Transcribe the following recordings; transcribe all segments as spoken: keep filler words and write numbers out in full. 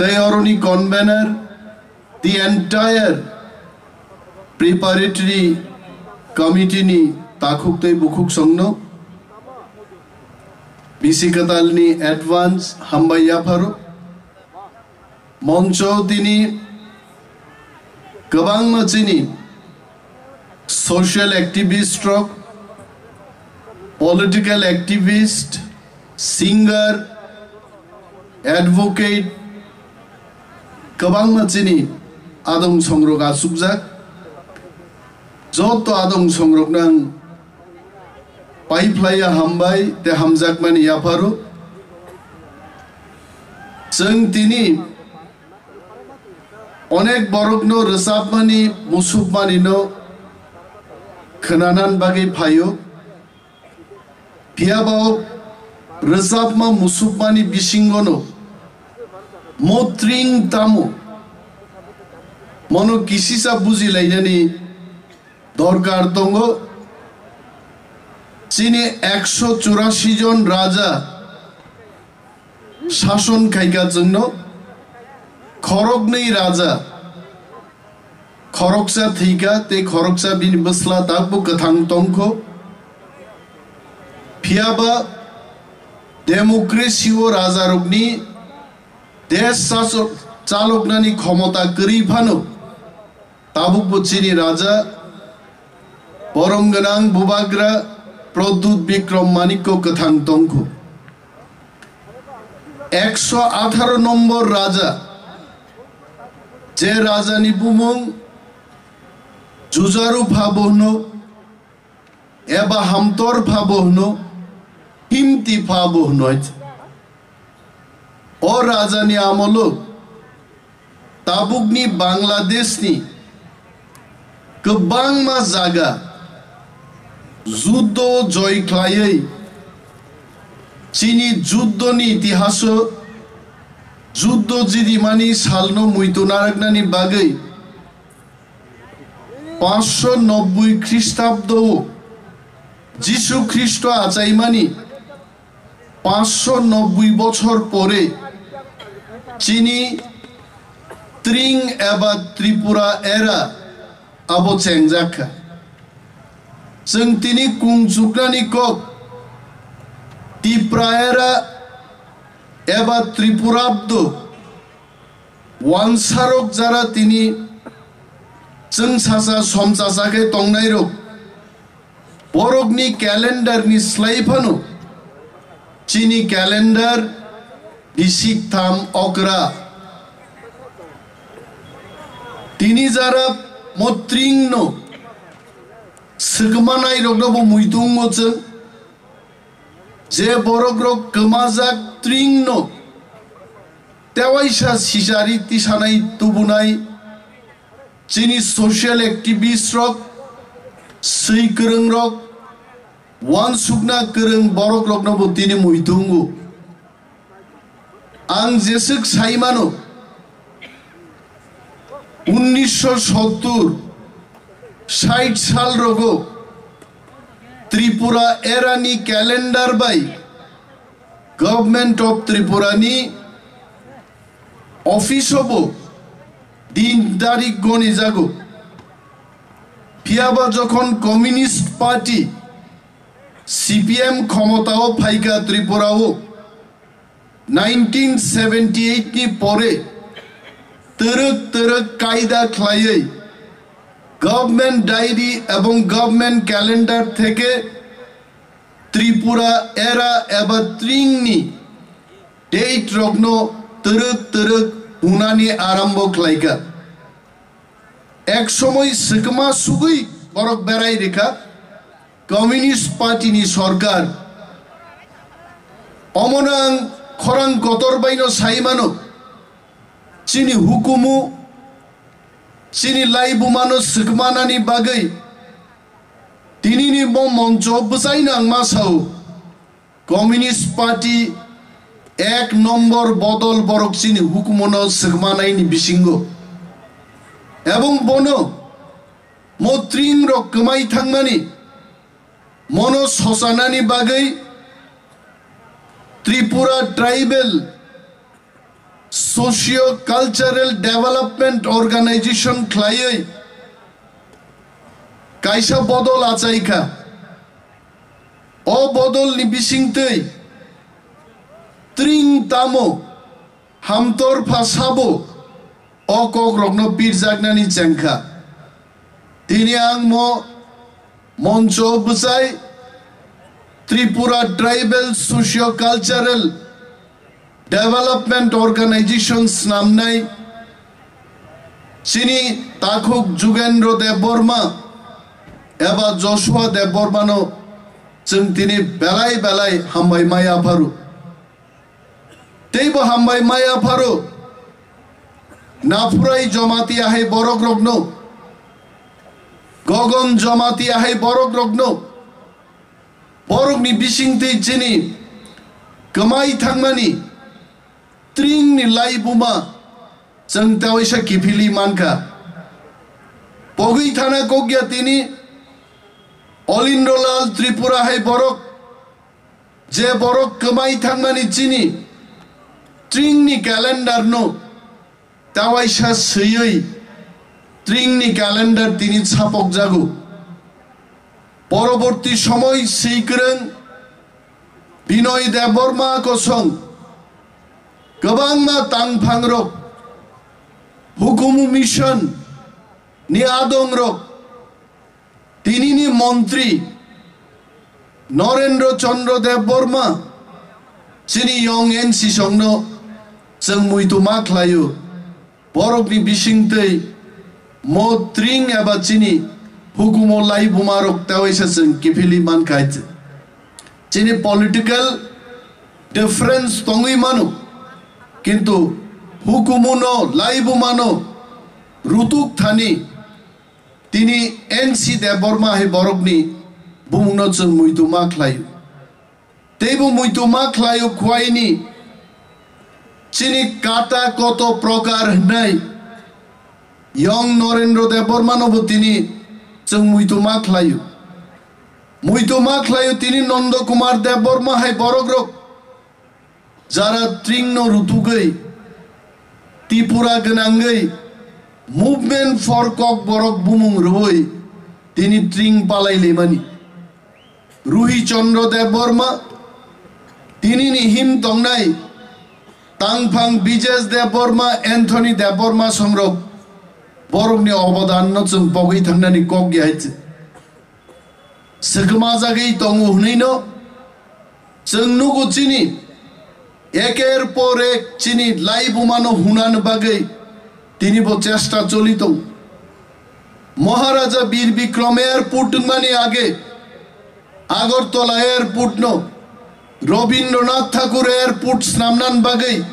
tei oroni convener, the entire preparatory committee ni takhuk tei bukhuk songno bisi kwtalni advance hambai yapharo. Moncho tini kwbangma chini social activist rok, political activist, singer, advocate, kwbangma chini adong songrok achukjak. Joto adong songrokno ang paiphlaiya hambai tei hamjakmani yapharo. Chwng tini onek borokno rwchapmani, musukmanino khwnanan bagwi phaio. Phiya ba o rwchapma musukmani bisingono motring tamo, mono kisisa bujilainani dorkar tongo. Chini ekso churasi jon raja sason khaikha chwngno, khoroknwi raja, khoroksa thwikha tei khoroksa bini bwsla tabukbo kwthang tongkho. Phiya ba democracy o rajarokni desh chaso-, chaloknani khomota kwrwi phano, tabukbo chini raja borom gwnang bubagra Pradyut Bikram Manikko kwthang tongkho. Ekso atharo nombor raja, je rajani bumung Jujaru pha bo hwno, eba Hamtor pha bo hwno, Himti pha bo hwno. O rajani amolo tabukni Bangladeshni kwbangma jaga juddo joi khlaiwi chini juddoni itihaso juddo jidimani salno muitu naraknani bagwi paanch sho nobboi Khristabdo o Jisu Khristo achaimani paanch sho nobboi bochor pore chini Tring eba Tripura era abo chengjak kha. Chwng tini kung chuknani kok Tipra era eba Tripurabdo wansarok jara tini chwng sacha somchacha khe tongnairok borokni calendar ni slai phano chini calendar bisik tham okra. Tini jara motring no swkmanairokno bo muitungo chwng je borokrok kwmajak tring no tewaisa sijari tisanai tubunai chini social activist rok, swi kwrwng rok, wansukna kwrwng borok rokno bo tini muitungo. Ang jeswk sai mano, unnisho sottur, sait sal rogo Tripura era ni calendar bai Government of Tripura ni office o bo din tarik goni jago. Phiya ba jokhon Communist Party, C P M, khomota o phaikha Tripura o nineteen seventy eight ni pore twrwk twrwk kaida khlaiwi government diary ebong government calendar theke Tripura era eba tring ni date rokno twrwk twrwk hwnani arambo khlaikha. Ek somoi swkma sugwi borok berai rikha Communist Party ni sorkar. Omono ang khorang kotor baino sai mano, chini hukumu, chini laibumano swkmanani bagwi tinini bo moncho bwchaino ang ma sao. Communist Party ek nombor bodol borok chini hukumono swkmanaini bisingo. Ebong bono motring rok kwmai thangmani mono sosanani bagwi Tripura Tribal Socio Cultural Development Organization khlaiwi kaisa bodol achaikha. O bodolni bisingtwi tring tamo hamtor pha sabo o kokrokno pirjaknani chengkha. Tini ang mo moncho bwchai Tripura Tribal Socio Cultural Development Organization snamnai chini takhuk Jugendra Debbarma eba Joshua Debbarmano chwng tini belai belai hambai mai apharo. Teibo hambai mai apharo. Naphurai Jamatia hai borokrokno, Gogon Jamatia hai borokrokno, borokni bisingtwi chini kwmai thangmani tringni laibuma chwng tewaisa kiphilwi mankha. Pogwi thana kokya tini Olindrolal Tripura hai borok, je borok kwmai thangmani chini tringni calendar no tewaisa swiwi tringni calendar tini sapokjago. Poroborti somoi swikwrwng Binoy Debbarma kosong kwbangma tangphangrok, Hukumu Mission ni adongrok, tinini montri Norendra Chandra Debbarma chini yong N C songno chwng muitu ma khlaio. Borokni bisingtwi mo tring eba chini hukumo laibumarok tewaisa chwng kiphilwi mankha. Chini political difference tongwi mano, kintu hukumuno laibumano rutuk thani tini N C Debbarma hai borokni bumungno chwng muitu ma khlaio. Teibo muitu ma khlaio khuaini chini kata koto prokar hwnwi yong Norendra Debbarmano bo tini chwng muitu ma khlaio. Muitu ma khlaio tini Nondo Kumar Debbarma hai borokrok jara tringno rutugwi Tripura gwnangwi Movement for Kokborok bumung rwui tini tring palai lemani. Ruhi Chandra Debbarma, tinini him tongnai tangphang Bijesh Debbarma, Anthony Debbarma songrok borokni obodanno chwng pogwi thangnani kok ya hai se. Swkma jagwi tongo hwnwino chwng nugo chini eker por ek chini laibumano hunani bagwi tini bo chesta choli tongo. Maharaja Bir Bikram Airport wngmani age Agartala Airport no Rabindranath Thakur Airport snamnani bagwi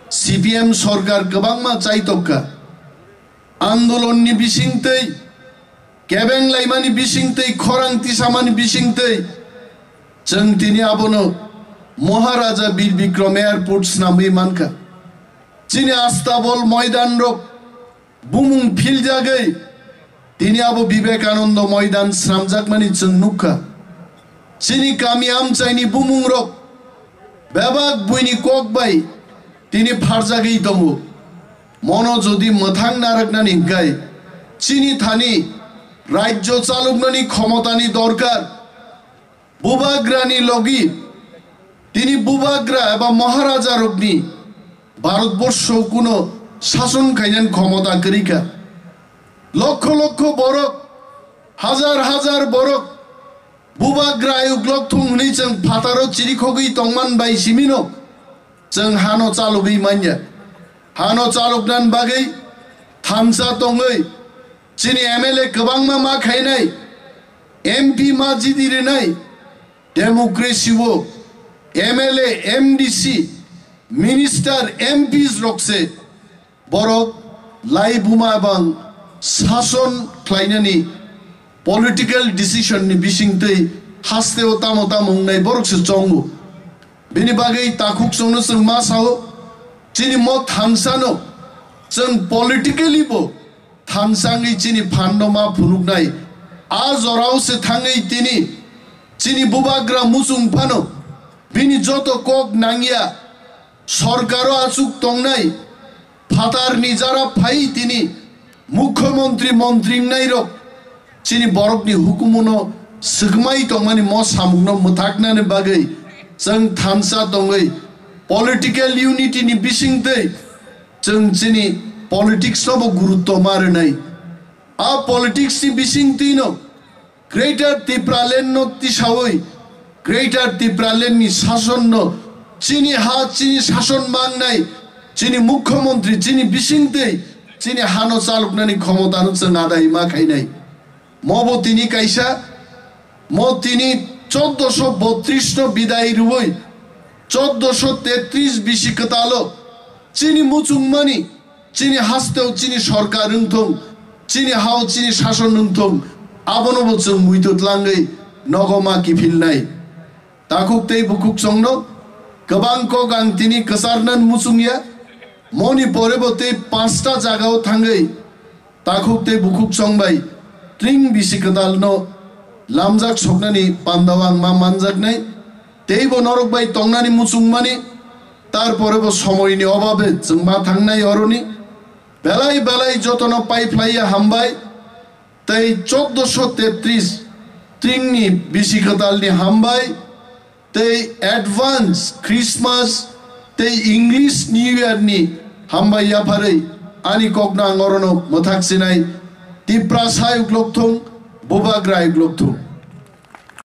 C P M sorkar kwbangma chaitokha. Andolonni bisingtwi, kebeng laimani bisingtwi, khorang tisamani bisingtwi, chwng tini abono Maharaja Bir Bikram Airport snamwi mankha. Chini Astabol moidan rok bumung philjagwi tini abo Vivekananda moidan snamjakmani chwng nukha. Chini kami amchaini bumung rok bebak buini kok bai tini pharjagwi tongo. Mono jodi mwthang narwknani hwnkhe chini thani rajyo chaloknani khomotani dorkar. Bubagrani logi tini bubagra eba maharajarokni Bharatborsho kuno sason khainani khomota kwrwikha. Lokho lokho borok, hajar hajar borok bubagra ayuk lokthung hwnwi chwng phataro chirikhogwi tongman bai simino chwng hano chalogwi manya. Hano chaloknani bagwi thansa tongwi chini M L A kwbangma ma khainai, M P ma jidi rwnai, democracy o M L A, M D C, minister, M Ps rok se borok laibuma bang sason khlainani political decision ni bisingtwi hasteo tamo tamo wngnai borok se chongo. Bini bagwi takhuk chwngno chwng ma sao, chini mo thansano chwng politically bo thansangwi chini phanno ma phunuknai. A jorao se thangwi tini chini bubagra muchung phano bini joto kok nangya, sorkaro achuk tongnai, Phatarni jara phai tini mukhyamantri, mantri wngnairok chini borokni hukumuno swkmai tongmani mo samungno mwthaknani bagwi chwng thansa tongwi political unity ni bisingtwi chwng chini politics no bo gurutto ma rwnai. A politics ni bisingtwi no Greater Tipraland no tisawi, Greater Tipraland ni sason no chini ha, chini sason mangnai, chini mukhyamantri, chini bisingtwi chini hano chaluknani khomotano chwng adai ma khainai. Mo bo tini kaisa, mo tini choddoso botris no bidai rwui, choddoso tetris bisi kwtalo chini muchungmani, chini hasteo chini sorkar wngthung, chini hao chini sason wngthung, abono bo chwng muitu tlangwi nogo ma kiphilnai. Takhuk tei bukhuk chwngno kwbang kok ang tini kwcharnan muchungya, moni pore bo tei panchta jagao thangwi takhuk tei bukhuk chwng bai tring bisi kwtalno lamjak soknani pandao ang ma manjaknai. Teibo norok bai tongnani muchungmani, tarpore bo somoini obabe chwng ma thangnai oroni. Belai belai jotono paiphlaiya hambai, tei choddoso tetris tringni bisi kwtalni hambai, tei advance Christmas tei English New Year ni hambai yapharwi ani kokno ang orono mwthak sinai. Tiprasa uklok thung, Bubagra uklok thung.